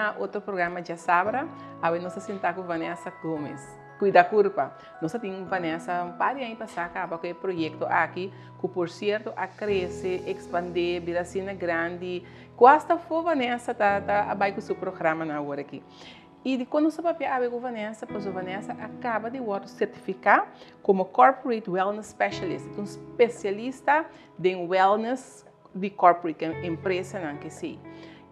na otro programa Djasabra. Awe nos ta sinta ku Vanessa Gomez. Kuida Kurpa. Nos a tin Vanessa un par di aña pasá kaba ku e proyekto aki, ku por sierto a krese, ekspandé, bira asina grandi, ku asta afó Vanessa ta ta a bai ku su programanan awor aki. I dikon nos ta papia awe ku Vanessa? Pasobra Vanessa a kaba di wòrdu sertifiká komo Corporate Wellness Specialist. E ta un spesialista den wellness di corporate, empresanan ke si.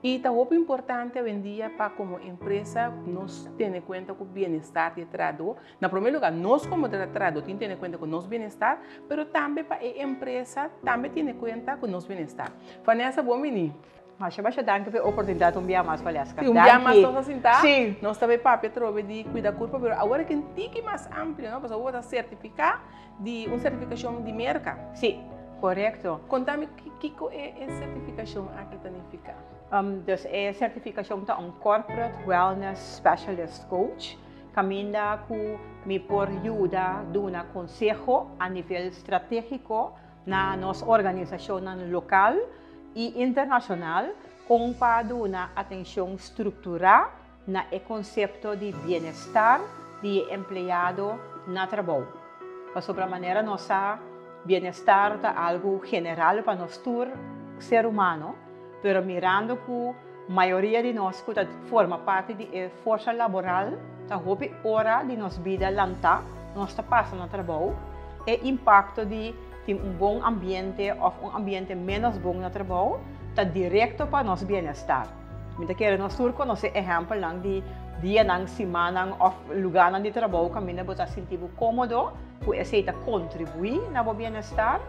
I ta hopi importante awendia pa komo empresa nos tene kuenta ku bienestar di e trahadó. Na promé lugá nos komo trahadó tin tene kuenta ku nos bienestar, pero tambe pa e empresa tambe tene kuenta ku nos bienestar. Vanessa, bon bini. Masha masha danki pa e oportunidat un bia mas, Valeska. Si, un bia mas nos a sinta. Si. Nos ta bay papia atrobe di kuida kurpa, pero awor aki un tiki mas amplio, no? Pasobra bo ta sertifiká di un sertifikashon di Merka. Si, korekto. Konta mi kiko e sertifikashon aki ta nifiká. Dus e sertifikashon ta un Corporate Wellness Specialist Coach, kaminda ku mi por yuda duna konseho a nivel stratégiko na nos organisashonnan lokal i internashonal kon pa duna atenshon strukturá na e konsepto di bienestar di e empleado na trabou. Pasobra manera nos sa, bienestar ta algu general pa nos tur ser humano, pero mirando ku mayoria di nos ku ta forma parti di e forsa laboral ta hopi ora di nos bida lantá nos ta pasa na trabou, e impakto di tin un bon ambiente òf un ambiente ménos bon na trabou ta direkto pa nos bienestar. Mi ta kere nos tur konosé ehèmpelnan di dianan, simannan òf lugánan di trabou kaminda bo ta sinti bo kómodo ku esei ta kontribuí na bo bienestar,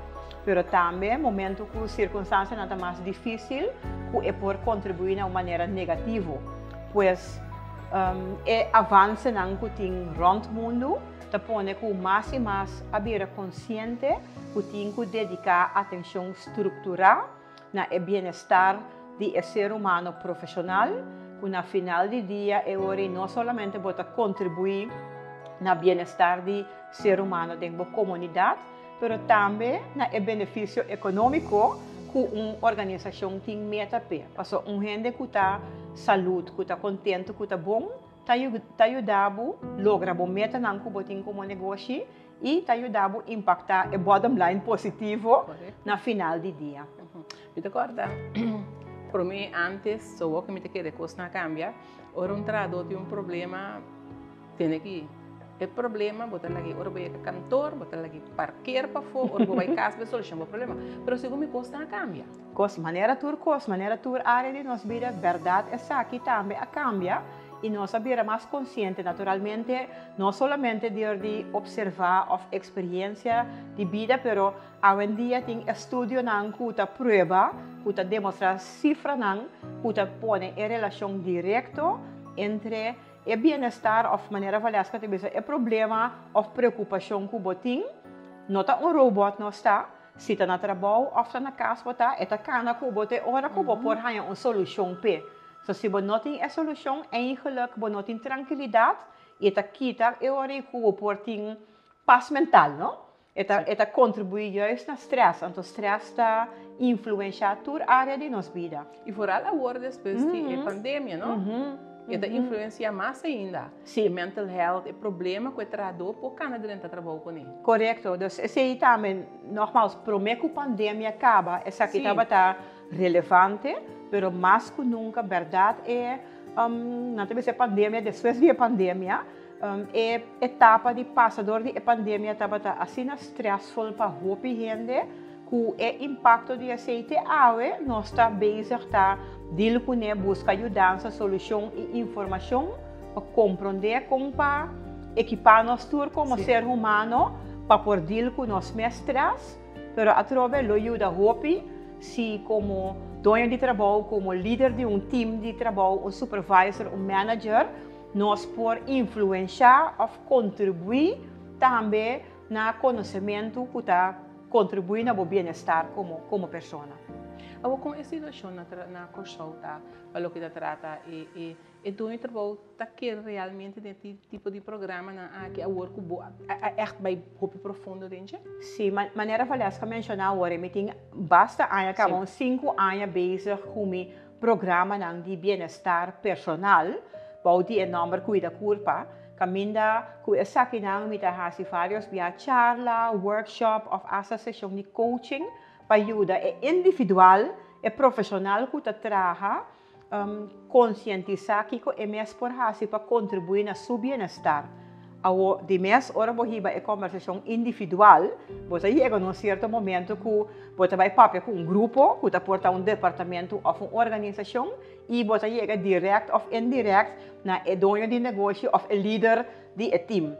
pero tambe momentu ku sirkunstansianan ta mas difísil ku e por kontribuí na un manera negativo. Pues e avansenan ku tin rònt mundu ta pone ku mas i mas a bira konsiente ku tin ku dediká atenshon strukturá na e bienestar di e ser humano profeshonal, ku na final di dia e ora ei no solamente bo ta kontribuí na bienestar di ser humano den bo komunidat, pero tambe na e benefisio ekonómiko ku un organisashon tin meta p'e. Pasobra un hende ku ta salud, ku ta kontentu, ku ta bon, ta ta yuda bo logra bo metanan ku bo tin komo negoshi i ta yuda bo impaktá e bottom line positivo na final di dia. Mi ta kòrda promé ántes, so wou ku mi ta kere kosnan a kambia, ora un trahadó tin un problema, tene ki e problema bo ta lag'é ora bo yega kantor, bo ta lag'é parker pafó, ora bo bai kas bo solushon bo problema. Pero segun mi kosnan a kambia. Kos, manera tur kos, manera tur área di nos bida, bèrdat esaki tambe a kambia i nos a bira mas konsiente. Naturalmente, no solamente dor di opservá òf eksperiensia di bida, pero awendia tin estudionan ku ta prueba, ku ta demostrá sifranan ku ta pone e relashon direkto entre e bienestar òf manera Valeska ta bisa e problema òf preokupashon ku bo tin. No ta un robòt nos ta. Si ta na trabou òf ta na kas bo ta, e ta kana ku bo te ora ku bo por haña un solushon p'e. So si bo no tin e solushon, eigenlik bo no tin trankilidat i e ta kita e ora ei ku bo por tin pas mental, no? E ta e ta kontribuí juist na strès, anto strès ta influenshá tur área di nos bida. I foral awor despues di e pandemia, no? E ta influensiá mas ainda. Sí. E mental health, e problema ku e trahadó por kana drenta trabou kuné. Korekto. Dus esei tambe, nogmaals, promé ku pandemia kaba, esaki tabata relevante, pero mas ku nunka bèrdat e, nan ta bisa e pandemia, despues di e pandemia, e etapa di pasa dor di e pandemia tabata asina stressful pa hopi hende ku e impakto di esei te awe nos ta bezig ta deal kuné, buska yudansa, solushon i informashon. Pa komprondé kon pa ekipá nos tur komo ser humano pa por deal ku nos mes strès, pero atrobe lo yuda hopi si komo doño di trabou, komo lider di un team di trabou, un supervisor, un manager, nos por influenshá òf kontribuí tambe na konosementu ku ta kontribuí na bo bienestar komo persona. Awor kon e situashon na Kòrsou ta pa loke ta trata e E doño trabou ta kere realmente den e tipo di programanan aki awor ku bo a ègt bai hopi profundo den dje? Sí, manera Valeska menshoná awor, mi tin basta aña kaba, un sinku aña bezig ku mi. programanan di bienestar personal bou di e nòmber Kuida Kurpa, kaminda ku esakinan mi ta hasi vários bia charla, workshop òf asta seshon di coaching pa yuda e individual, e profeshonal ku ta traha, konsientisá kiko e mes por hasi pa kontribuí na su bienestar. Awor, di mes ora bo hiba e kòmbersashon individual, bo ta yega na un sierto momento ku bo ta bai papia ku un grupo ku ta por ta un departamento òf un organisashon i bo ta yega dirèkt òf indirèkt na e doño di negoshi òf e lider di e tim.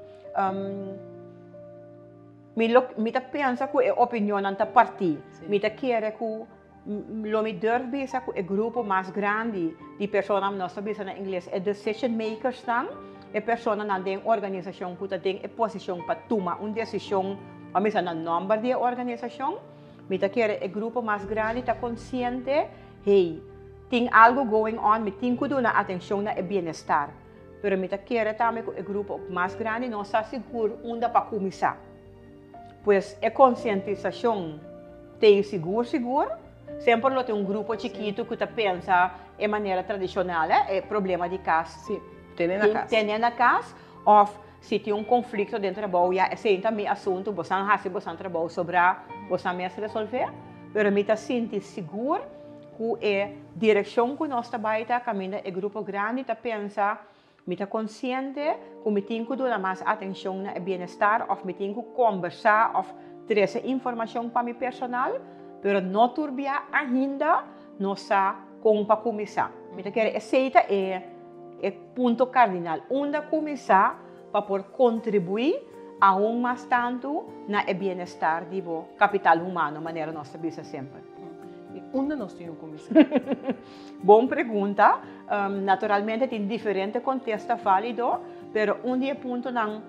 Mi lo mi ta pensa ku e opinionnan ta partí. Mi ta kere ku Lo mi durf bisa ku e grupo mas grandi di personanan, nos ta bisa na ingles e decision makersnan, e personanan den organisashon ku ta den e posishon pa tuma un desishon, pa bisa na nòmber di e organisashon, mi ta kere e grupo mas grandi ta konsiente, hey, tin algu going on, mi tin ku duna atenshon na e bienestar. Pero mi ta kere tambe ku e grupo mas grandi no sa sigur unda pa kuminsá. Pues e konsientisashon t'ei sigur sigur. Semper lo tin un grupo chikitu ku ta pensa e manera tradishonal, e problema di kas. Sí, tene na kas. Tene na kas òf si tin un konflikto den trabou ya esei ta mi asuntu, bosan hasi bosan trabou sobrá bosan mes resolvé. Pero mi ta sinti sigur ku e direkshon ku nos ta bai ta kaminda e grupo grandi ta pensa. Mi ta konsiente ku mi tin ku duna mas atenshon na e bienestar òf mi tin ku kombersá òf trese informashon pa mi personal, pero no tur bia ainda no sa kon pa kuminsá. Mi ta kere esei ta e e punto kardinal, unda kuminsá pa por kontribuí aun mas tantu na e bienestar di bo kapital humano, manera nos ta bisa semper. I unda nos tin ku kuminsá? Bon pregunta. Naturalmente tin diferente kontesta válido, pero un di e puntonan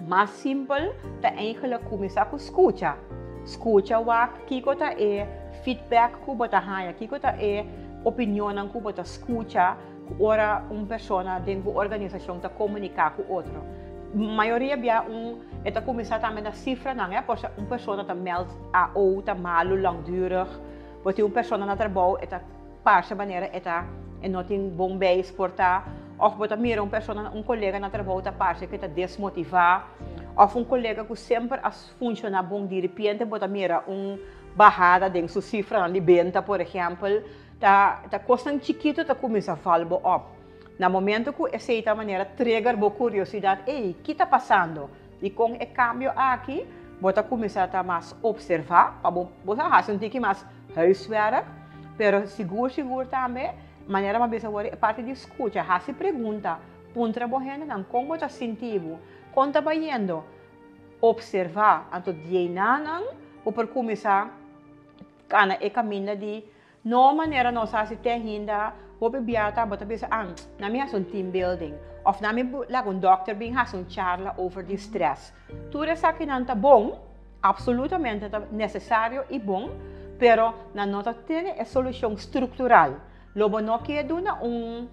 mas simpel ta eigenlijk kuminsá ku skucha. Skucha wak kiko ta e feedback ku bo ta haña, kiko ta e opinionnan ku bo ta skucha ora un persona den bo organisashon ta komuniká ku otro. Mayoria bia un e ta kuminsá tambe na sifranan, eh, por un persona ta meld AO ta malu langdurig. Bo tin un persona na trabou e ta parse manera e ta e no tin bon beis por ta of bo ta mira un persona un kolega na trabou ta parse ku e ta desmotivá of un kolega ku semper a funshoná bon diripiente bo ta mira un bahada den su sifranan di benta por ehèmpel ta ta kosnan chikitu ta kuminsá val bo òp. Na momento ku esei ta manera trigger bo kuriosidat ey ki ta pasando? Dikon e kambio aki? Bo ta kuminsá ta mas opservá, pa bo bo sa hasi un tiki mas huiswerk, pero sigur sigur tambe, manera bo a bisa wor e parti di skucha, hasi pregunta, puntra bo hendenan kon bo ta sinti bo, kon ta bayendo, opservá, anto dienanan bo por kuminsá kana e kaminda di No manera nos hasi te ainda, hopi bia ta bo ta bisa ah, na mi hasi un team building of na mi laga un dokter bin hasi un charla over di stress. Tur esakinan ta bon, absolutamente ta necesario y bon, pero nan no ta tene e solucion structural. Lo bo no kier duna un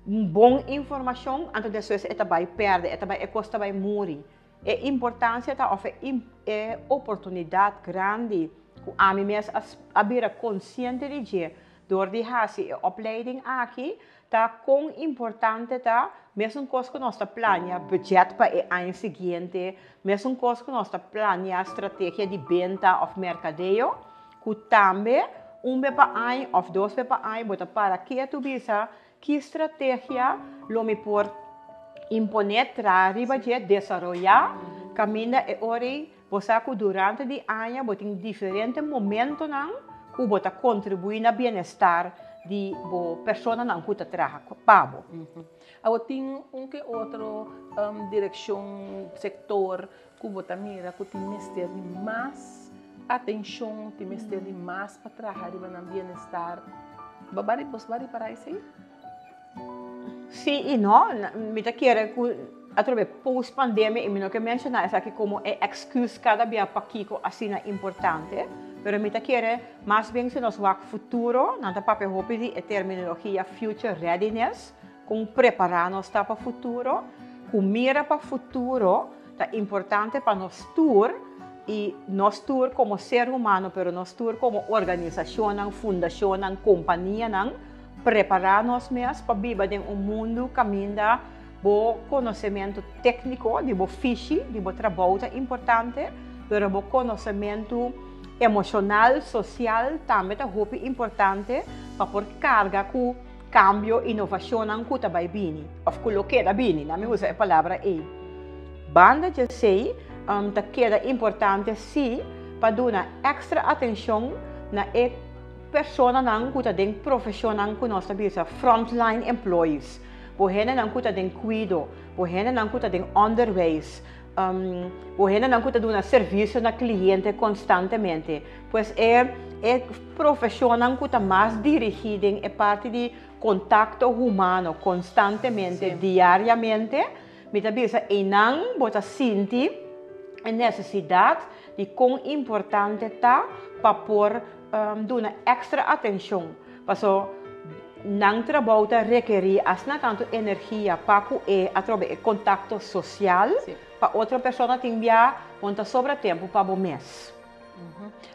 bon informacion, anto despues e ta bay perde, e ta bay e cos ta bay muri. E importancia ta of e e oportunidad grandi cu ami mes a a bira consciente di dje door di haci e opleiding aki ta con importante ta mesun cos cu nos ta plania budget pa e aña siguiente, mesun cos cu nos ta plania strategia di benta of mercadeo, cu tambe un be pa aña of dos be pa aña bo ta para ketu bisa Ki strategia lo mi por imponé, traha riba dje, desaroyá, kaminda e ora ei bo sa ku durante di aña bo tin diferente momentonan ku bo ta kontribuí na bienestar di bo personanan ku ta traha pa bo. Awor tin un ke otro direkshon, sektor ku bo ta mira ku tin mester di mas atenshon, tin mester di mas pa traha riba nan bienestar. Bo a bos a ripará esei? Sí i no. Mi ta kere ku atrobe post pandemia, i mi no ke menshoná esaki komo e èksküs kada bia pakiko asina importante, pero mi ta kere mas bien si nos wak futuro, nan ta papia hopi di e terminologia future readiness, Kon prepará nos ta pa futuro? Ku mira pa futuro ta importante pa nos tur i nos tur komo ser humano pero nos tur komo organisashonnan, fundashonnan, kompanianan. Prepará nos mes pa biba den un mundu kaminda bo konosementu tékniko di bo fishi, di bo trabou ta importante, pero bo konosementu emoshonal, sosial tambe ta hopi importante pa por karga ku kambio, inovashonnan ku ta bai bini òf ku lo keda bini, nan mi usa e palabra ei. Banda djesei ta keda importante sí pa duna èkstra atenshon na e Personanan ku ta den profeshonnan ku nos ta bisa frontline employees, bo hendenan ku ta den kuido, bo hendenan ku ta den onderwijs, bo hendenan ku ta duna servisio na kliente konstantemente. Pues e e profeshonnan ku ta mas dirigí den e parti di kontakto humano konstantemente, diariamente, mi ta bisa einan bo ta sinti e nesesidat di kon importante ta pa por duna èkstra atenshon, paso nan trabou ta rekerí asina tantu energia pa ku e atrobe e kontakto sosial pa otro persona tin bia bo no ta sobra tempu pa bo mes.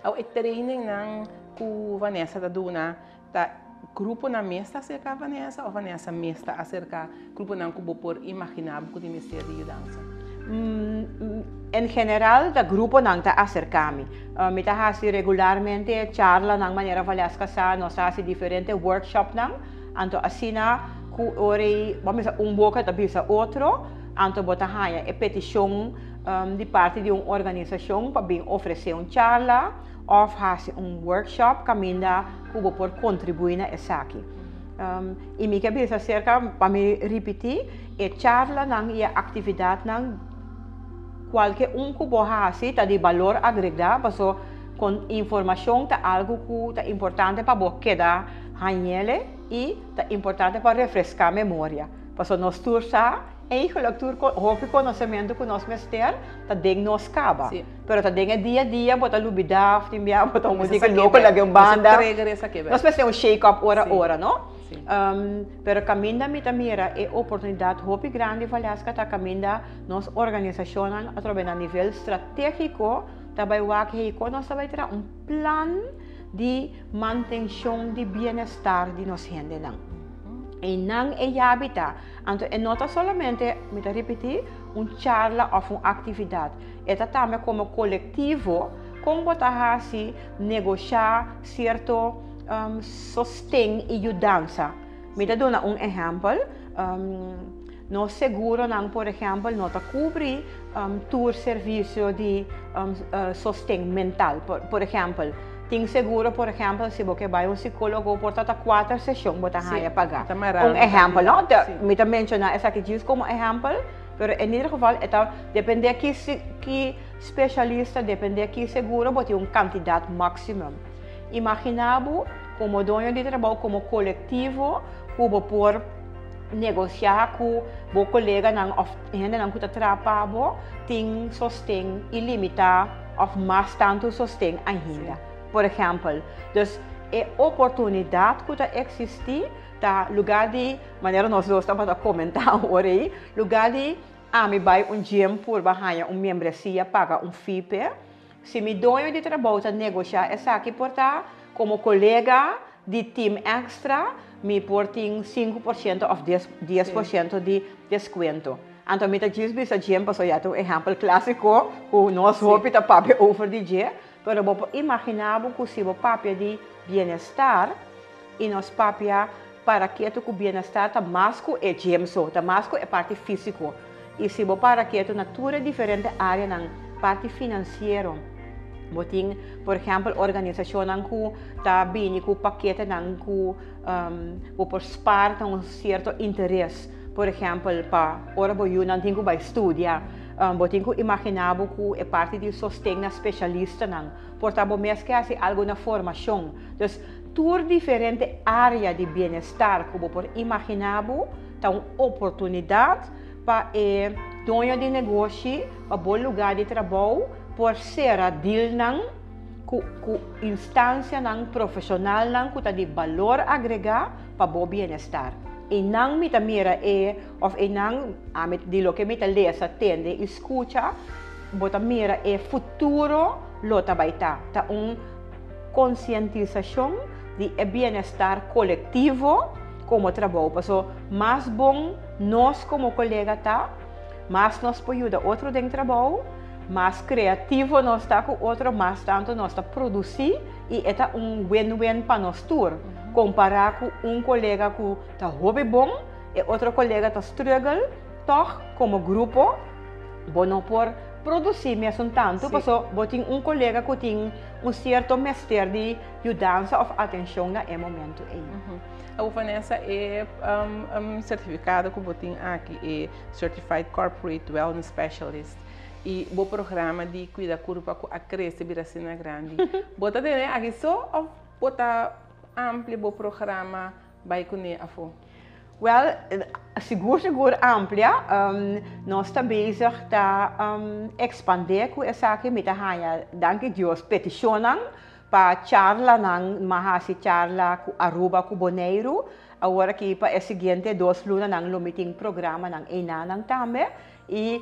Awo e trainingnan ku Vanessa ta duna ta gruponan mes ta aserká Vanessa òf Vanessa mes ta aserká gruponan ku bo por imaginá bo ku tin mester di yudansa? En general ta gruponan ta aserká mi. Mi ta hasi regularmente charlanan manera Valeska sa, nos ta hasi diferente workshopnan, anto asina ku ora ei bo a bisa un boka ta bisa otro, anto bo ta haña e petishon di parti di un organisashon pa bin ofresé un charla. Òf hasi un workshop kaminda ku bo por kontribuí na esaki. I mi ke bisa aserka pa mi ripití, e charlanan i e aktividatnan kualke un ku bo hasi ta di balor agregá paso kon informashon ta algu ku ta importante pa bo keda hañ'ele i ta importante pa refreská memoria. Paso nos tur sa Eigenlijk tur hopi konosementu ku nos mester ta den nos kaba. Pero ta den e dia a dia bo ta lubidá òf tin bia bo ta un mutika loko laga un banda. Nos mester un shake up ora ora, no? Pero kaminda mi ta mira e oportunidat hopi grandi Valeska ta kaminda nos organisashonnan atrobe na nivel stratégiko ta bai wak hey kon nos ta bai traha un plan di mantenshon di bienestar di nos hendenan. Einan e yabi ta. Anto e no ta solamente, mi ta ripití, un charla òf un aktividat. E ta tambe komo kolektivo kon bo ta hasi negoshá sierto sosten i yudansa. Mi ta duna un ehèmpel, nos seguronan por ehèmpel no ta kubri tur servisio di sosten mental. Por ehèmpel, tin seguro por ehèmpel si bo ke bai un sikólogo por ta ta kuater seshon bo ta haña pagá. Un ehèmpel no, mi ta menshoná esaki djis komo ehèmpel, pero en ieder geval e ta dependé ki ki speshalista, dependé ki seguro bo tin un kantidat máksimum. Imaginá bo komo doño di trabou, komo kolektivo ku bo por negosiá ku bo koleganan òf hendenan ku ta traha pa bo tin sosten ilimitá òf mas tantu sosten ainda. Por ehèmpel, dus e oportunidat ku ta eksistí ta lugá di, manera nos dos tabata komentá awor ei, lugá di ami bai un gym purba haña un membresia paga un fee p'e, si mi doño di trabou ta negoshá esaki por ta komo kolega di team extra mi por tin 5% òf 10% di deskuento. Anto mi ta djis bisa gym pasobra ya ta un ehèmpel klásiko ku nos hopi ta papia over di dje, pero bo por imaginá bo ku si bo papia di bienestar i nos papia para ketu ku bienestar ta mas ku e gym so, ta mas ku e parti físiko. I si bo para ketu na tur e diferente áreanan, parti finansiero, bo tin por ehèmpel organisashonnan ku ta bini ku paketenan ku bo por spar ta un sierto interes. Por ehèmpel pa ora bo yunan tin ku bai studia, bo tin ku imaginá bo ku e parti di sosten na spesialistanan. Por ta bo mes ke hasi algu na formashon. Dus tur diferente área di bienestar ku bo por imaginá bo ta un oportunidat pa e doño di negoshi, pa bo lugá di trabou por sera dilnan ku ku instansianan profeshonalnan ku ta di balor agregá pa bo bienestar. Einan mi ta mira e òf einan ami di loke mi ta lesa, tende i skucha, bo ta mira e futuro lo ta bai ta. Ta un konsientisashon di e bienestar kolektivo komo trabou. Paso mas bon nos komo kolega ta, mas nos por yuda otro den trabou, mas kreativo nos ta ku otro, mas tantu nos ta produsí i e ta un win-win pa nos tur. Kompará ku un kolega ku ta hopi bon, e otro kolega ta struggle, tòg komo grupo bo no por produsí mesun tantu paso bo tin un kolega ku tin un sierto mester di yudansa òf atenshon na e momentu ei. Awor Vanessa, e sertifikado ku bo tin aki, e Certified Corporate Wellness Specialist, i bo programa di Kuida Kurpa ku a krese bira asina grandi, bo ta tene aki so òf bo ta amplia bo programa bai kuné afó? Wèl, sigur sigur amplia. Nos ta bezig ta ekspandé ku esaki. Mi ta haña, danki Dios, petishonnan pa charlanan. Mi a hasi charla ku Aruba ku Boneiru. Awor aki pa e siguiente dos lunanan lo mi tin programanan einanan tambe. I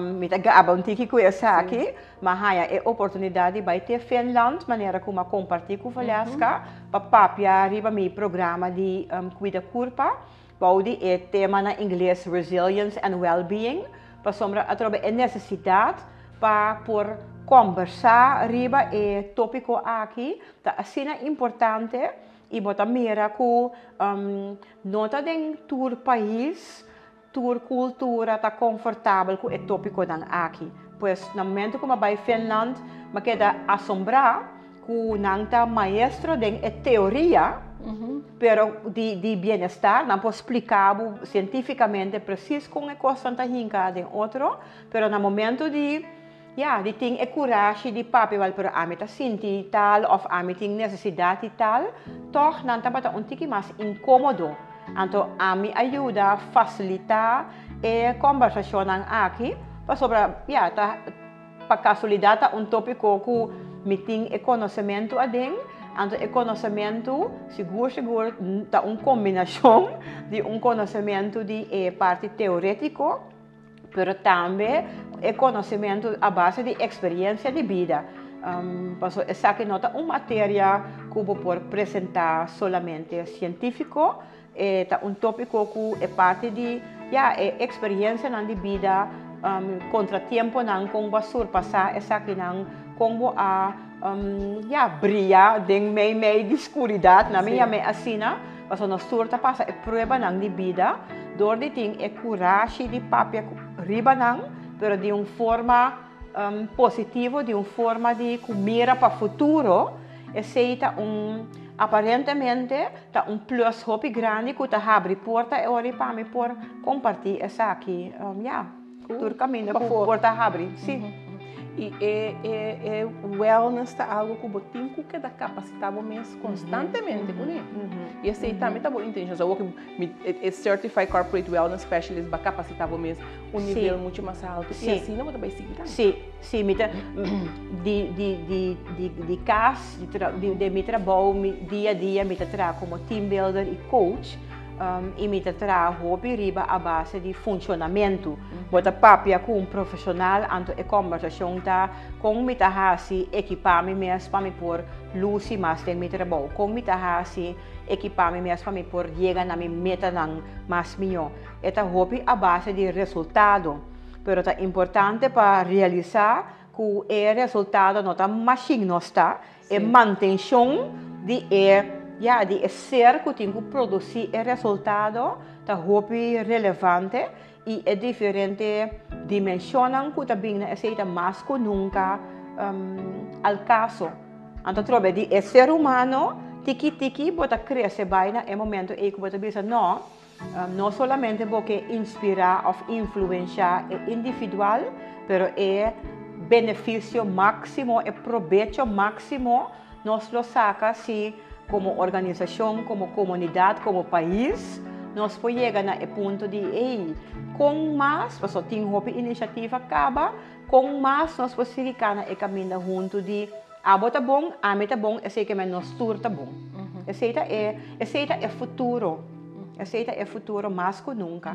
mi ta gaba un tiki ku esaki. Mi a haña e oportunidat di bai te Finland, manera ku mi a kompartí ku Valeska, pa papia riba mi programa di Kuida Kurpa, bou di e tema na ingles Resilience and Wellbeing, pasobra atrobe e nesesidat pa por kòmbersá riba e tópiko aki ta asina importante i bo ta mira ku no ta den tur pais Tur kultura ta konfortabel ku e tópikonan aki. Pues, na momentu ku mi a bai Finland, mi a keda asombrá ku nan ta maestro den e teoria, pero di di bienestar. Nan por splika bo sientífikamente presis kon e kosnan ta hinka den otro, pero na momentu di, ya, di tin e kurashi di papia, wèl, pero ami ta sinti tal òf ami tin nesesidat di tal, tòg nan tabata un tiki mas inkómodo. Anto ami a yuda fasilitá e kòmbersashonnan aki pasobra ya ta pa kasualidat ta un tópiko ku mi tin e konosementu aden, anto e konosementu sigur sigur ta un kombinashon di un konosementu di e parti teorétiko pero tambe e konosementu a base di eksperensia di bida. Pasobra esaki no ta un materia ku bo por presentá solamente sientífiko, e ta un tópiko ku e parti di, ya, e eksperensianan di bida, kontratiemponan, kon bo a surpasá esakinan, kon bo a, ya, bria den meimei di skuridat, nan mi yam'é asina, pasobra nos tur ta pasa e pruebanan di bida dor di tin e kurashi di papia riba nan, pero di un forma positivo, di un forma di ku mira pa futuro, esei ta un, aparentemente, ta un plus hopi grandi ku ta habri porta e ora pa mi por kompartí esaki, ya. Tur kaminda ku por ta habri, si. I e e e wellness ta algo ku bo tin ku keda kapasitá bo mes konstantemente kuné. I esei tambe ta bo intenshon. So awor ku mi e Certified Corporate Wellness Specialist bo a kapasitá bo mes un nivel muchu mas altu i asina bo ta bai sigui tambe. Si, si. Mi ta di di di di di kas di di den mi trabou mi dia a dia mi ta traha komo team builder i coach. I mi ta traha hopi riba a base di funshonamentu. Bo ta papia ku un profeshonal, anto e kòmbersashon ta kon mi ta hasi ekipá mi mes pa mi por lusi mas den mi trabou, kon mi ta hasi ekipá mi mes pa mi por yega na mi metanan mas mihó. E ta hopi a base di resultado, pero ta importante pa realisá ku e resultado no ta mashin nos ta, E mantenshon di e, ya, di e ser ku tin ku produsí e resultado ta hopi relevante i e diferente dimenshonnan ku ta bin na esei ta mas ku nunka al kaso. Anto atrobe di e ser humano tiki tiki bo ta krese bai na e momento ei ku bo ta bisa no, No solamente bo ke inspirá òf influenshá e individual, pero e benefisio máksimo, e probecho máksimo nos lo saka si komo organisashon, komo komunidat, komo pais nos por yega na e punto di ey, kon mas, pasobra tin hopi inisiativa kaba, kon mas nos por sigui kana e kaminda huntu di abo ta bon, ami ta bon, esei ke men nos tur ta bon. Esei ta e, esei ta e futuro. Esei ta e futuro mas ku nunka.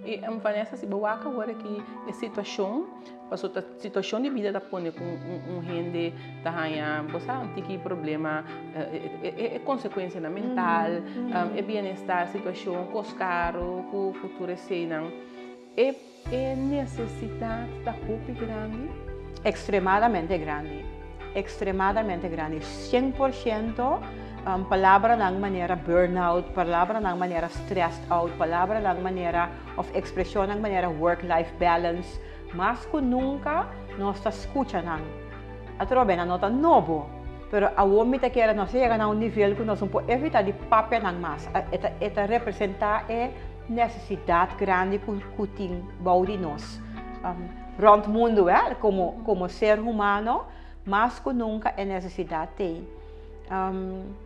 I Vanessa, si bo wak awor aki e situashon, pasobra ta situashon di bida ta pone ku un hende ta haña, bo sa, un tiki problema, e konsekuensianan mental, e bienestar, situashon, kos karu, ku futuro eseinan. E e nesesidat ta hopi grandi? Ekstremadamente grandi. Ekstremadamente grandi. 100% palabranan manera burnout, palabranan manera stressed out, palabranan manera òf ekspreshonnan manera work life balance, mas ku nunka nos ta skucha nan. Atrobe nan no ta nobo, pero awor mi ta kere nos a yega na un nivel ku nos no por evitá di papia nan mas. E ta e ta representá e nesesidat grandi ku tin bou di nos rònt mundu eh komo komo ser humano mas ku nunka e nesesidat t'ei.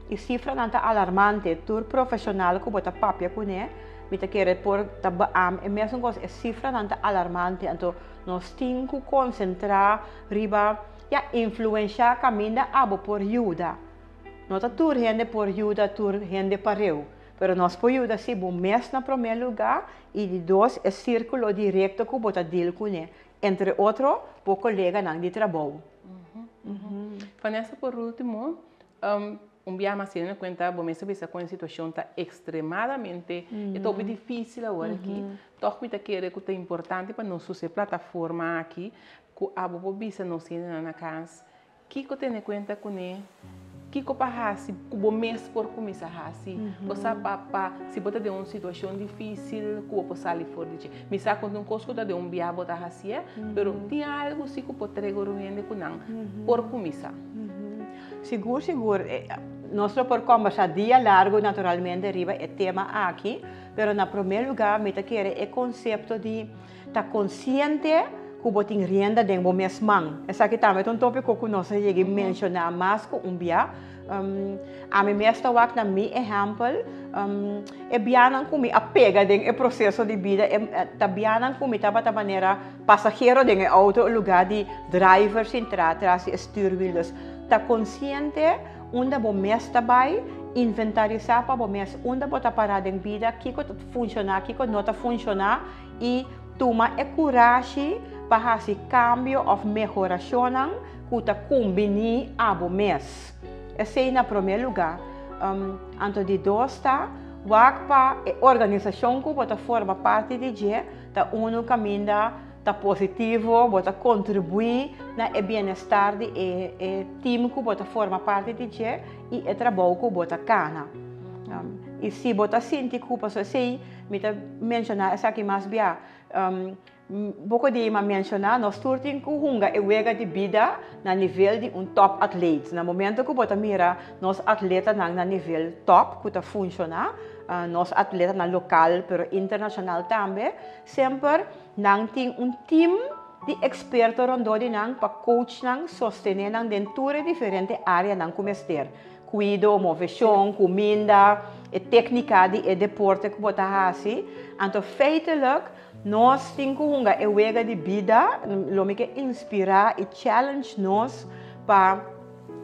E sifranan ta alarmante, tur profeshonal ku bo ta papia kuné mi ta kere por ta beam e mesun kos, e sifranan ta alarmante anto nos tin ku konsentrá riba ya influenshá kaminda abo por yuda. No ta tur hende por yuda tur hende pareu. Pero nos por yuda si bo mes na promé lugá i di dos e sírkulo direkto ku bo ta dil kuné, entre otro bo koleganan di trabou. Vanessa, por último, un biaha mas teniendo en kuenta bo mes a bisa kon e situashon ta ekstremadamente, e ta hopi difísil awor aki, tòg mi ta kere ku ta importante pa nos usa e plataforma aki ku abo por bisa nos hendenan na kas Kiko tene kuenta kuné? Kiko pa hasi ku bo mes por kuminsá hasi? Bo sa pa pa si bo ta den un situashon difísil ku bo por sali for di dje. Mi sa ku un kos ku ta den un bia bo ta hasié, pero tin algu si ku por trega otro hende ku nan por kuminsá. Sigur, sigur. Nos lo por kòmbersá dia largu naturalmente riba e tema aki, pero na promé lugá mi ta kere e konsepto di Ta konsiente ku bo tin rienda den bo mes man. Esaki tambe ta un tópiko ku nos a yega i menshoná mas ku un bia. Ami mes ta wak na mi ehèmpel, e bianan ku mi a pega den e proseso di bida ta bianan ku mi tabata manera pasahero den e outo en lugá di driver sintrá tras di e stuurwiel. Dus ta konsiente unda bo mes ta bai, inventarisá pa bo mes unda bo ta pará den bida, kiko ta funshoná, kiko no ta funshoná. I tuma e kurashi pa hasi kambio òf mehorashonnan ku ta kumbiní abo mes. Esei na promé lugá. Anto di dos ta, wak pa e organisashon ku bo ta forma parti di dje ta unu kaminda ta positivo, bo ta kontribuí na e bienestar di e e tim ku bo ta forma parti di dje i e trabou ku bo ta kana. I si bo ta sinti ku pasobra esei Mi ta menshoná esaki mas bia. Poko di mi a menshoná, nos tur tin ku hunga e wega di bida na nivel di un top atleet. Na momento ku bo ta mira nos atletanan na nivel top ku ta funshoná, nos atletanan lokal pero internashonal tambe, semper nan tin un tim di eksperto rondó di nan pa coach nan, sostené nan den tur e diferente áreanan ku mester. Kuido, moveshon, kuminda, e téknika di e deporte ku bo ta hasi. Anto feitelijk nos tin ku hunga e wega di bida, lo mi ke inspirá i challenge nos pa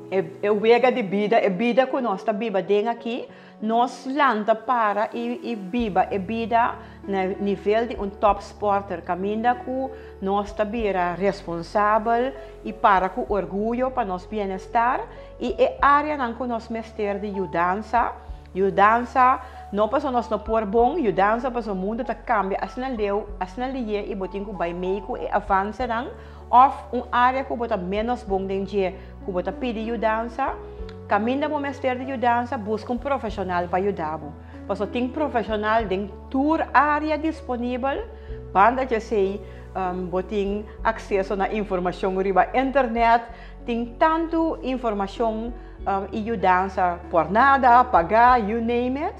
e wega di bida, e bida ku nos ta biba den aki, Nos lanta para i biba e bida na nivel di un top sporter kaminda ku nos ta bira responsabel i para ku orguyo pa nos bienestar i e áreanan ku nos mester di yudansa. Yudansa no pasobra nos no por bon, yudansa pasobra mundu ta kambia asina leu, asina lihe i bo tin ku bai mei ku e avansenan òf un área ku bo ta ménos bon den dje ku bo ta pidi yudansa. Kaminda bo mester di yudansa, buska un profeshonal pa yuda bo. Pasobra tin profeshonal den tur área disponibel. Banda dje esei, bo tin akseso na informashon riba internet. Tin tantu informashon i yudansa pòrnada, pagá, you name it.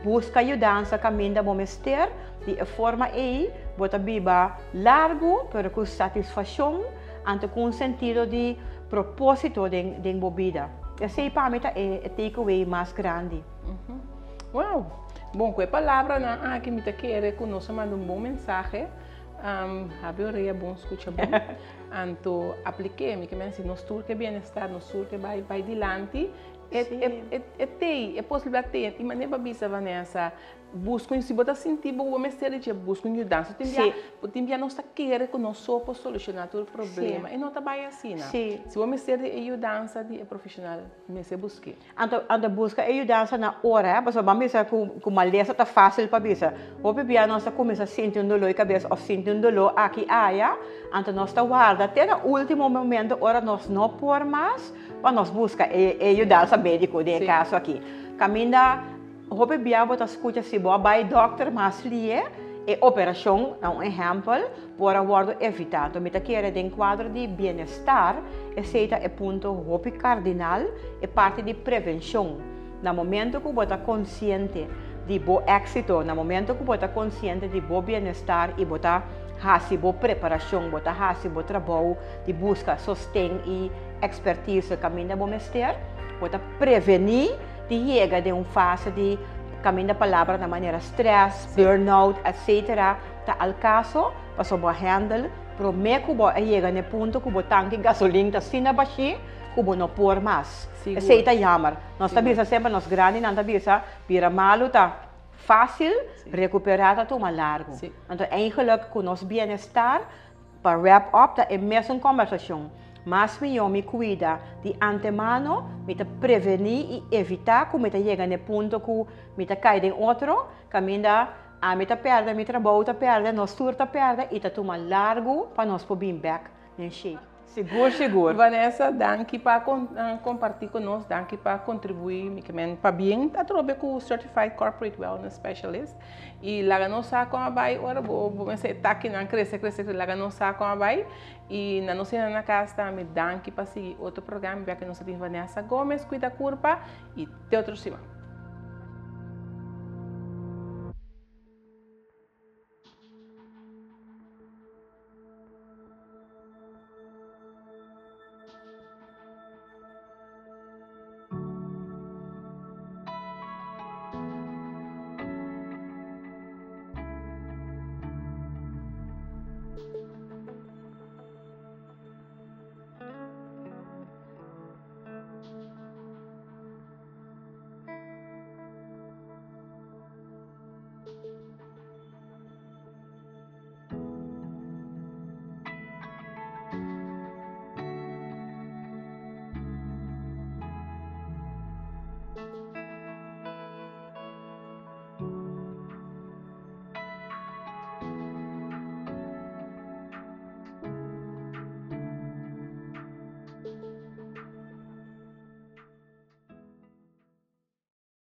Buska yudansa kaminda bo mester. Di e forma ei, bo ta biba largu pero ku satisfashon. Anto ku un sentido di propósito den den bo bida. Esei pa mi ta e e take away mas grandi. Wow! Bon, ku e palabranan aki mi ta kere ku nos a manda un bon mensahe. Habri orea bon, skucha bon. Anto aplik'é. Mi ke men si nos tur ke bienestar, nos tur ke bai bai dilanti, e e e tei, e posibilidat tei. I manera bo a bisa Vanessa. Buska un, si bo ta sinti bo bo mester di dje, buska un yudansa. Tin bia, tin bia nos ta kere ku nos so por solushoná tur problema. E no ta bai asina. Si bo mester di e yudansa di e profeshonal, mester busk'é. Anto, anto buska e yudansa na ora, pasobra ban bisa ku ku malesa ta fásil pa bisa. Hopi bia nos ta kuminsá sinti un doló di kabes òf sinti un doló aki aya, anto nos ta warda te na último momento ora nos no por mas pa nos buska e e yudansa médiko den e kaso aki. Kaminda Hopi bia bo ta skucha si bo a bai dòkter mas lie, e operashon, na un ehèmpel, por a wòrdu evitá. Anto mi ta kere den kuadro di bienestar, esei ta e punto hopi kardinal, e parti di prevenshon. Na momento ku bo ta konsiente di bo éksito, na momento ku bo ta konsiente di bo bienestar i bo ta hasi bo preparashon, bo ta hasi bo trabou di buska sosten i ekspertise kaminda bo mester, bo ta prevení di yega den un fase di kaminda palabranan manera stress, burnout, etc. Ta al kaso, pasobra bo a handle promé ku bo a yega na e punto ku bo tanki gasolin ta asina bashí ku bo no por mas. Esei ta yammer. Nos ta bisa semper, nos grandinan ta bisa, bira malu ta fásil, rekuperá ta tuma largu. Anto eigenlijk ku nos bienestar Pa wrap up ta e mesun kombersashon. Mas mihó mi kuida di antemano, mi ta prevení i evitá ku mi ta yega na e punto ku mi ta kai den otro kaminda ami ta pèrdè, mi trabou ta pèrdè, nos tur ta pèrdè i ta tuma largu pa nos por bin bèk den shape. Sigur sigur. Vanessa, danki pa kompartí ku nos, danki pa kontribuí, mi ke men pabien atrobe ku Certified Corporate Wellness Specialist i laga nos sa kon a bai ora bo bo mester e takinan krese krese krese laga nos sa kon a bai i na nos hende na kas tambe danki pa sigui otro programa bia ku nos ta tin Vanessa Gomez Kuida Kurpa i te otro siman.